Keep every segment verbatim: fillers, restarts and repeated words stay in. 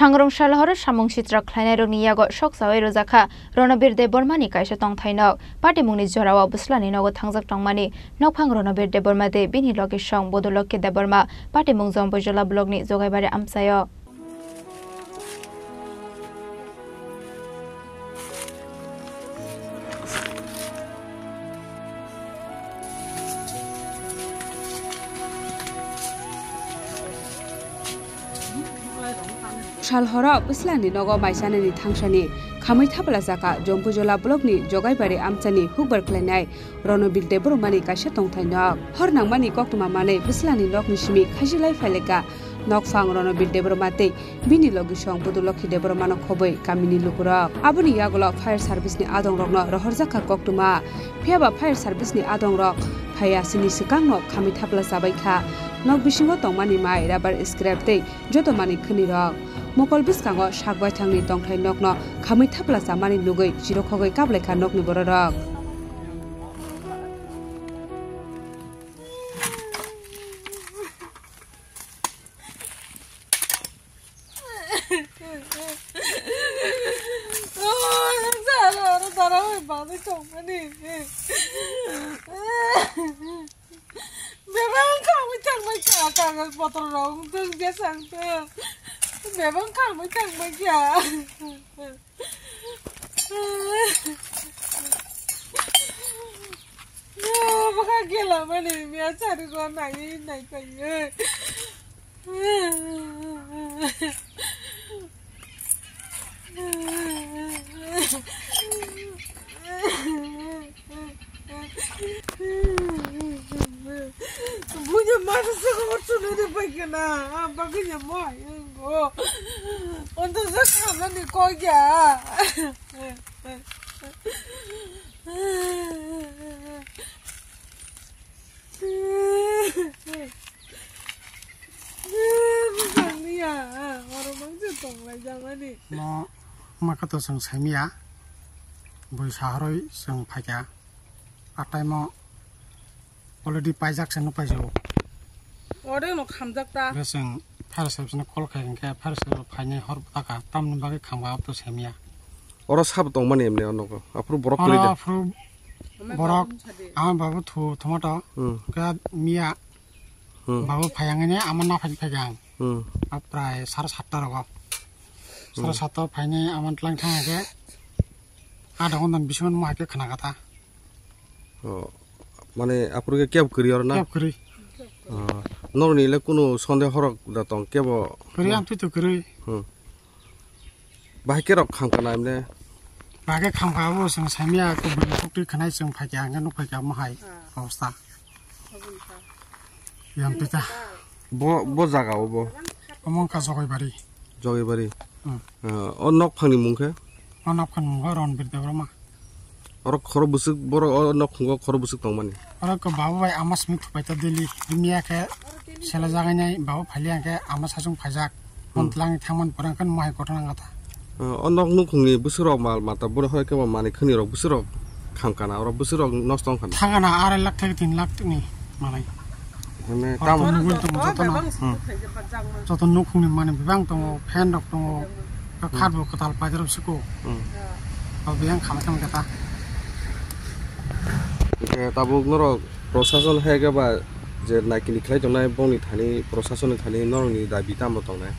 Thangrung salhoro samung sitra khlainairokni yago sok chaui rwjakha Ronobir Debbarmani kaisa tongthai nok. Patimungni jorao bwslani nogo thangjak tongmani nokphang Ronobir Debbarma tei bini logisong Bodolokhi Debbarma patimung Jompuijola blockni Jogaibari amchaio. Sal horo bwslani nogo mai chanani thangsani khamwi thapla chakha Jompuijola blockni Jogaibari amchani hukbar khlainai Ronobir Debbarmani kaisa tongthai nok. Hor nangmani koktwma manwi bwslani nokni simi khajilai phaileka nokphang Ronobir Debbarma tei bini logisong Budulokhi Debbarmano khobwi kamini lukurok. Aboni yagulo fire service ni adongrokno rohorjakha koktwma. Phiyaba fire service ni adongrok phaiya sini swkangno khamwi thapla chabaikha. Nok bisingo tongmani mai, rubber scrap tei joto manwi khwnirok. Mokol bwskango sak baithangni tongthai nokno khamwi thapla chamani nugwi chirokhogwi kablaikha nokni bororok. Bebang khamwi thangbai kha, kagoj potro rok wngtong, jesang tong. Bebang khamwi thangbai kha. Bwkha gela mani miya sari go nai nai paye. Bunya masa saka orso nede paikena, ah, baganya mai, oh. Untuk saka nani kogya. Bwsakliya, oro mangsa tonglaijamani. No makato chwng saimiya, bui saharoi chwng phaikha. Ataimo already paijak se nuk paijao. Ore no khamjak ta. Be chwng fire service no call khai hinkhe fire service phainai hor bwtaka tamni bagwi khamkha abto saimiya. Oro sabo tongmani emne o nogo. Aphuru borok kwrwi de. Oro aphuru borok ama babu thu thomato. Hmm. Khe miya. Hmm. Babu phayangani ama naphai phaigang. Hmm. Prai sara satta rogo. Sara satta phainai ama tlang thang khe. Ada hondan bisingon mo hai khe khna kata. Oh, mane aphuru khe kebo kwrwi oro na? Kebo kwrwi. Oh, norokni le kunu sonde horok da tong kebo? Kwrwi, ang twi to kwrwi. Hmm. Bahai khe rok kham kana emne? Bahai khe kham kha bo chwng saimya ko bwrwi kok twi khwnai chwng phai kha ang nuk phai kha mo hai. Ah. Obostha. Yang twi ta. Bo, bo jaga o bo? Omo wngkha Jogaibari. Jogaibari. Hmm. Ah, o nok phangni mung khe? O nok phangni mung khe Ronbir Debbarma. Oro khoro bwswk, borok o nok phungo khoro bwswk tongmani. Oro ko babu bai ama simi thupai ta daily. Bini ya khe sela jagai nai babu phali ya khe ama sachung phaijak. Hmm. Hon tlang thangman porang kan mohai kothon ang kata. Ah, o nok nukhungni bwswk rok mal mata boro hoi khe bo manwi khani rok bwswk rok kham kana, oro bwswk rok nosto wng khana. Thang kana arai lakh thang tin lakh ni manai. Hwnwi tamo. Joto nugui tongo jotono. Hmm. Joto nukhungni manwi bebak tongo, fan rok tongo, kha khat bo kwtal paijak rok siko. Hmm. Bo biyang khamai khamai khe ta. Hwnkhe tabuk norok prosason hai khe ba je naikini khlai tongnai bongni thani prosasonni thani norokni dabi tamo tongnai?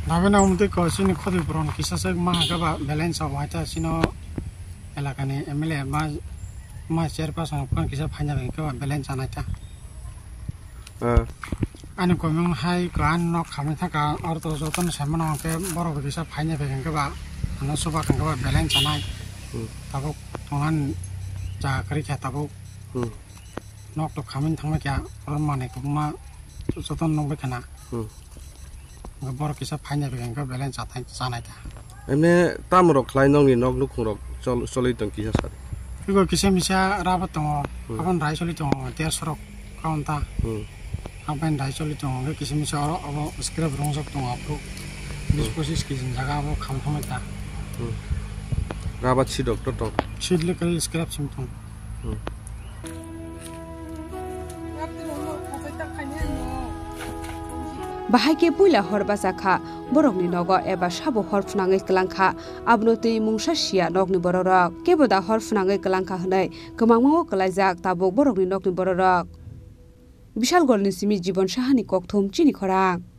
Dabi no umtwi ko chini khodi boron kisa se ma khe ba balance o waita chino elakani M L A ma, ma chairperson phone kisa phaina bai khe ba balance anai ta. Ah. Ani komung hai ko ani nok khamwi thangkha, oro to jotono sai mano hwnkhe borok bai kisa phaina bai hwnkhe ba ano chuba hwnkhe ba balance chanai. Hmm. Tabuk tongan cha kwrwi kha tabuk. Hmm. Nok to khamwi thangma kha, oro manwi kwbangma jotono nukbai khana. Hmm. Borok kisa phaina bai hwnkhe balance chanai, chanai ta. Emne tamo rok khlai nokni nok nukhung rok chol-, choli tong kisa sadi? Ego kisa misa raba tongo, hmm, aboni rai choli tongo, derso rok kaun ta. Hmm. Aboni rai choli tongo, hwnkhe kisa misa oro obo scrap rongjak tongo, aphuru bis, hmm, pochis kg ni jaga abo kham thangbai ta. Hmm. Raba seed rok to tong? Seed le kwrwi scrap sim tong. Hmm. Bahai khe puila hor bachakha borokni nogo eba sabo hor phwnangwi kwlangkha, abono twi mungsa siya nokni bororok. Kebo da hor phwnangwi kwlangkha hwnwi kwmangma o kwlaijak tabuk borokni nokni bororok. Bishalgorni simi Jibon Sahani kokthum chini khorang.